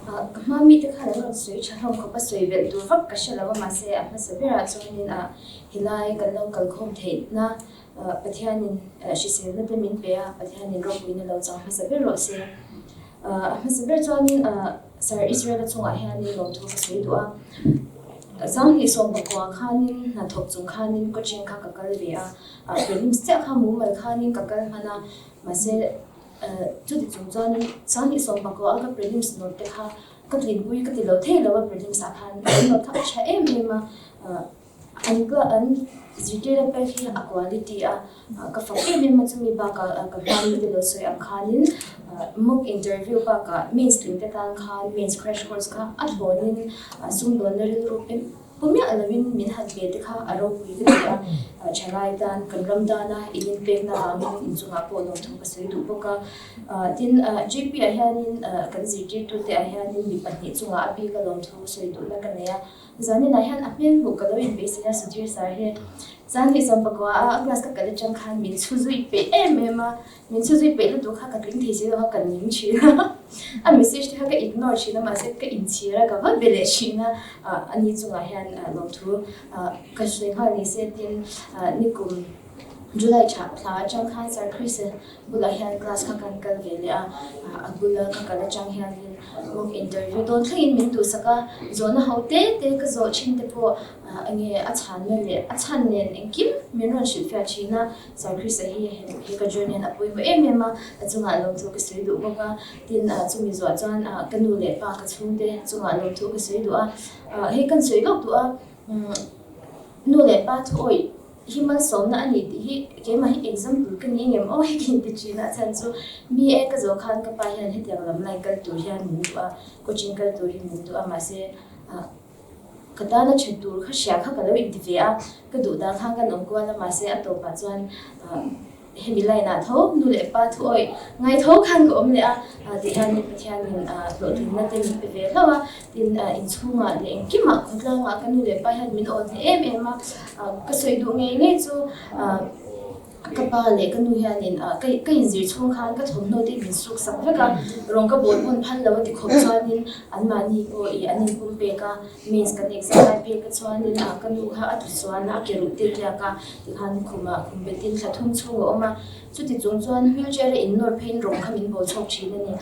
Ka hma mite khan an rawn sawi tha hlawm khawp a, sawi belh tur vak ka hre lo a, mahse a hmasa berah chuanin helai kan lo kalkhawm theihna Pathianin hriselna te min pe a, Pathianin ropuina lo chang hmasa ber rawh se. A hmasa ber chuanin Sir Israel-a chungah hianin lawmthu ka sawi duh a, Sanghnih sawmpakua khanin hnathawk chung khanin coaching kha ka kal ve a, prelims chiah kha mumal khanin ka kal hman a, mahse chuti chung chuanin Sanghnih sawmpakua a ka prelims nawt te kha ka tlinpui ka ti lo thei lo a prelims ah khan an nawt kha a tha em em a, an an zirtirna pek hi a quality a, ka fak em em a chumi bakah ka hma mite lo sawi ang khanin mock interview bakah mains tling te tan khan mains crash course kha a thlawnin sumdawnna rilru em pu miah lovin min han pe te kha a ropui ka ti a, thalai tan kan ram dana in inpekna vangin inchungah pawh lawmthu ka sawi duh bawk a, tin G P ah hianin kan zirtirtute ah hianin mi pahnih chungah a bika lawmthu sawi duhna ka nei a. Zaninah hian a hmel hmuh ka lo inbeihsei a, Sudhir sir hi Sanghnih sawmpakua a a class ka kal atang khan min chhu zui peih em em a, min chhu zui peih lutuk kha ka tling thei si lo a, ka ning thin a, a message te kha ka ignore thin a, mahse ka inchhir a, ka va be leh thin a, ani chungah hian lawmthu ka sawi nghal ni se tin nikum July tha thla atang khan Sir Chris a bulah hian class kha kan kal ve leh a, a bula ka kal atang hianin mock interview dawn thlengin min duhsak a, zawhna ho te te ka zawh thin te pawh enge a chhanna leh a chhan nen engkim min rawn hrilhfiah thin a, Sir Chris a hi he ka journey hian a pawimawh em em a, a chungah lawmthu ka sawi duh bawk a, tin chumi zuah chuan ka nu leh pa ka chhungte chungah lawmthu ka sawi duh a, hei kan sawi lawk duh a, nu leh pa thuawih Hi malsawmna a ni tih hi keimah hi example ka ni ngem aw hei ka inti thin a, a chhan chu mi e ka zawh khan ka pa hian hetiang lam line kal tur hian min duh a, coaching kal tur hi min duh a mahse ah ka tana tha tur kha hria kha ka lo inti ve a, ka duh dan khan kan awm kual a mahse a tawpah chuan ah Hemi line ah tho nu leh pa thu awih ngai tho khan ka awm leh a, ti hianin Pathianin hlawhtlinna te min pe ve hlauh a, tin inchhungah leh engkimah khawtlangah ka nu leh pa hian min awn hneh em em a, ka sawi duh ngei ngei chu ka pa leh ka nu hianin ka inzir chhung khan ka thawmhnaw te min suk sak vek a, rawng ka bawl pawn phal lo a ti khawp chuanin anmahni pawh ih an inpumpek a, Mains kan exam lai phei ka chuanin ka nu kha a tlusuan a, a ke ruh te tliak a, tikhan khumah khum betin thla thum chhung a awm a, chuti chung chuan wheelchair a innawr pheiin rawng kha min bawl chhawk thin a ni.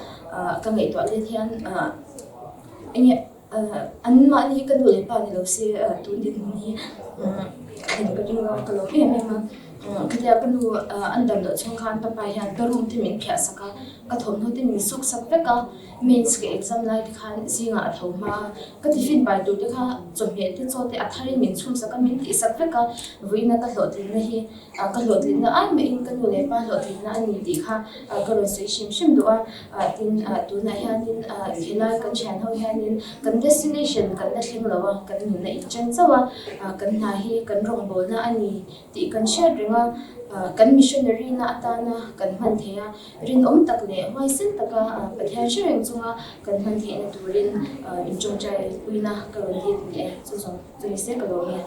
Ka ngaihtuah let hian enge anmahni hi ka nu leh pa ni lo se tun dinhmun hi ka ring lo a, ka lawm em em a. Khatia ka nu an dam loh chhung khan ka pa hian ka room te min phiah sak a, ka thawmhnaw te min suk sak vek a. Mains ka exam lai te khan zingah a tho hma a, ka tiffin bai tur te kha chawhmeh te chaw te a tharin min chhum sak a, min tih sak vek a, vawiina ka hlawhtlinna hi ka hlawhtlinna ai mahin ka nu leh pa hlawhtlinna a ni tih kha ka rawn sawi hrim hrim duh a, tin tunah hianin helai kan thian ho hianin kan destination kan la thleng lo a, kan nunna inchen chauh a, kan hna hi kan rawngbawlna a ni tih kan hriat reng a, kan missionary na atana kan hman theih a. Rinawm tak leh huaisen taka Pathian hre reng chunga kan hman theihna turin inṭawngṭai puina ka rawn dil ni e. Chu zawng chu ni se ka lawm e.